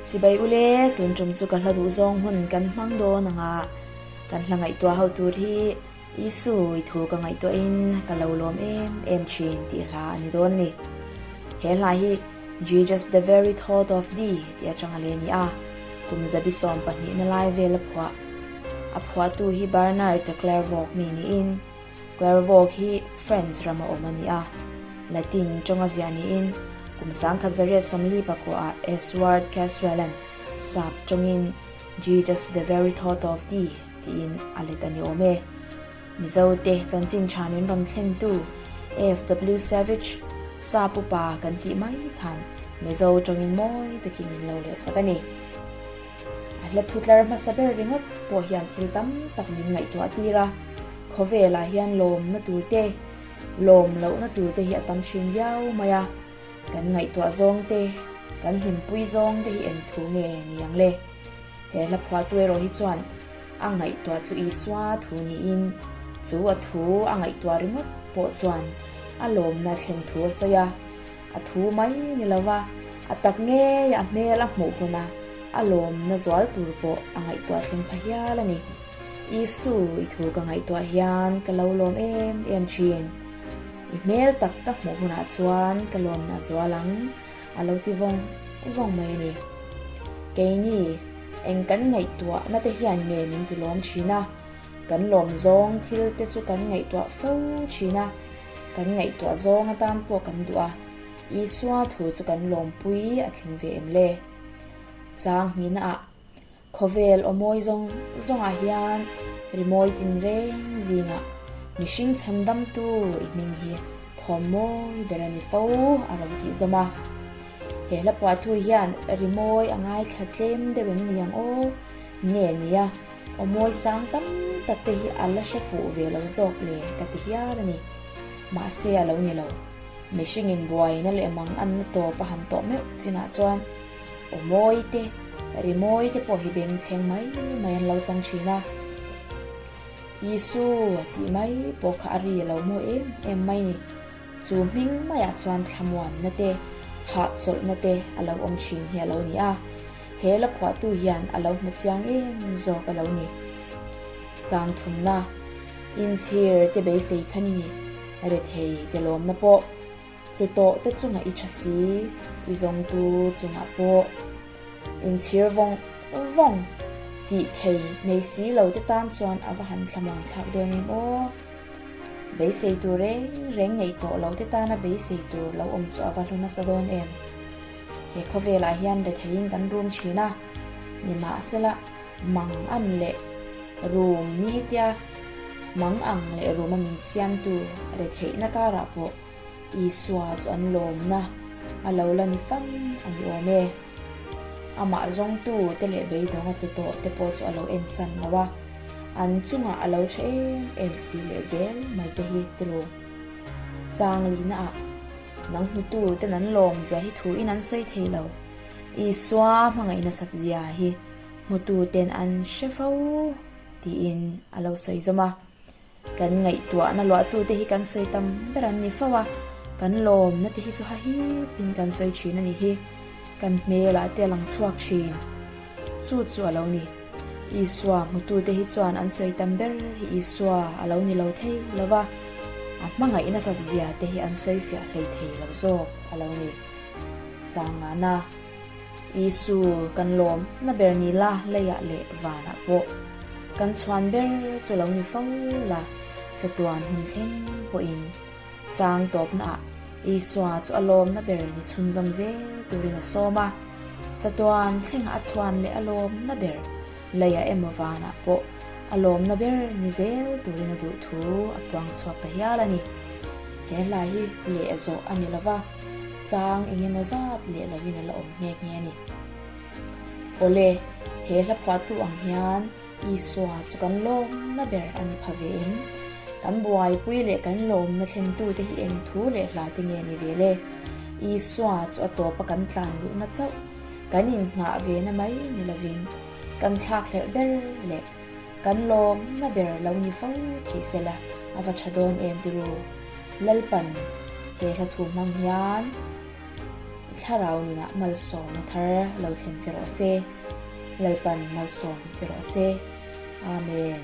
Chibai ule, tun tum chu ka hla duh zawng hun kan hmang dawn ang a, kan hla ngaihtuah ho tur hi Isu i thu ka ngaihtuahin ka lo lawm em em thin tih hla a ni dawn a ni. He hla hi Jesus the very thought of thee tih atanga leh a ni a, kum zabi 12 na lai vel a phuah. A phuahtu hi Bernard de Clairvaux mi niin, Clairvaux hi France rama awm a ni a, Latin tawnga ziah niin kum 1949 ah Esward Caswell-a'n sap tawngin Jesus the very thought of thee tiin a let a ni awm e. Mizote chanchin tha min rawn thlentu FW Savage, Sap upa kan tih mai khan Mizo tawngin mawi takin min lo lehsak a ni. A hla thutlar hmasa ber ringawt pawh hian thil tam tak min ngaihtuah tir a, khawvelah hian lawmna tur te, lawm lohna tur te hi a tam thin viau mai a, kan ngaihtuah zawng te, kan hlimpui zawng te hi eng thu nge ni ang le? He hla phuahtu erawh hi chuan a ngaihtuah chu Isua thu niin, chu a thu a ngaihtuah ringawt pawh chuan a lawmna thlen thu a sawi a. A thu mai ni lova, a tak ngei a hmel a hmuh huna a lawmna zual tur pawh a ngaihtuah thleng pha hial a ni. Isu, i thu ka ngaihtuah hian ka lo lawm em em thin. I hmel tak ka hmuh hunah chuan ka lawmna zual ang, a lo ti vawng vawng mai a ni. Keini, eng kan ngaihtuahna te hian nge min ti lawm thin a, kan lawm zawng thil te chu kan ngaihtuah fo thin a, Kan ngaihtuah zawng atan pawh kan duh a, Isua thu chu kan lawmpui a tling ve em le? Chang hnihna ah, Khawvel aw mawi zawng zawngah hian rimawi tinreng zingah mihring chhandamtu i hming hi thawm mawi ber a ni fo a rawn tih zawm a. He hla puahthu hian rimawi a ngaithla tlem deuh em ni ang aw? Nge nia? Aw mawi sang tam tak te hi a la hre fuh ve lo zawk le ka ti hial a ni. Mahse a lo ni lo. Mihring in buaina leh mang an na tawp a han tawh meuh chinah chuan aw mawi te, ri mawi te pawh hi bengchheng mai mai an lo chang thin a. Isu tih mai pawh kha a ri a lo mawi em em mai ni. Chu hming maiah chuan thlamuanna te, hahchawlhna te a lo awm thin hi a lo ni a. He la phuahtu hian a lo hmu chiang em zawk a lo ni. Chang thumna, inchhir te beisei chhan i ni, rethei te lawmna pawh, tlu tawh te chungah i tha si, i zawngtu chungah pawh inchhir vawng vawng tih thei nei si lo te tan chuan a va han thlamuan thlak dawn em aw. Beisei tur reng reng neih tawh lo te tana beisei tur lo awm chu a va hlu nasa dawn em. He khawvelah hian retheiin kan rum thin a, nimahsela mang an leh rum ni tia mang ang leh ruma min siamtu retheihna karah pawh Isua chu an lawmna a lo la ni fan a ni awm e. Amah zawngtu te leh beidawng a tlu tawh te pawh chu a lo ensan lo a, an chungah a lo tha em em si leh zel mai te hi tiru. Chang lihna ah Nang hmutu ten an lawm zia hi thu in an sawi thei lo. Isua hmangaih nasat zia hi hmutu ten an hre fo tiin a lo sawi zawm a. Kan ngaihtuahna luahtu te hi kan sawi tam ber an ni fo a, kan lawmna te hi chu hahip in kan sawi thin a nih hi. Kan hmelah te a lang chhuak thin. Chu chu a lo ni. Isua hmutute hi chuan an sawi tam ber hi Isua a lo ni lo thei lo va, a hmangaih nasat zia te hi an sawi fiah hlei thei lo zawk a lo ni. Changana, Isu kan lawm na ber ni la leiah leh vanah pawh kan chhuan ber chu lo ni fo la, chatuan hun thleng pawhin chang tawpnaah Isua chu a lawmna ber ni chhunzawm zel turin a sawm a. Chatuan thlengah a chhuan leh a lawmna ber, leiah emaw vanah pawh a lawmna ber ni zel turin a duh thu a puang chhuak ta hial a ni. He hla hi leh zawh a ni lova, chang eng emaw zat leh lovin a la awm nghe nghe a ni. Awle, he hla phuahtu ang hian Isua chu kan lawmna ber a ni pha ve em? Kan buaipui leh kan lawmna thlentute hi eng thu leh hla te nge ni ve le? Isua chu a tawpa kan tlan luhna chauh, kan innghah ve na mai ni lovin, kan thlakhlelh ber leh kan lawmna ber lo ni fo thei sela a va tha dawn em ti ru? Lalpan he hla thu hmang hian. Thlarau nunah malsawmna thar lo thlen che rawh se. Lalpan malsawm che rawh se. Amen.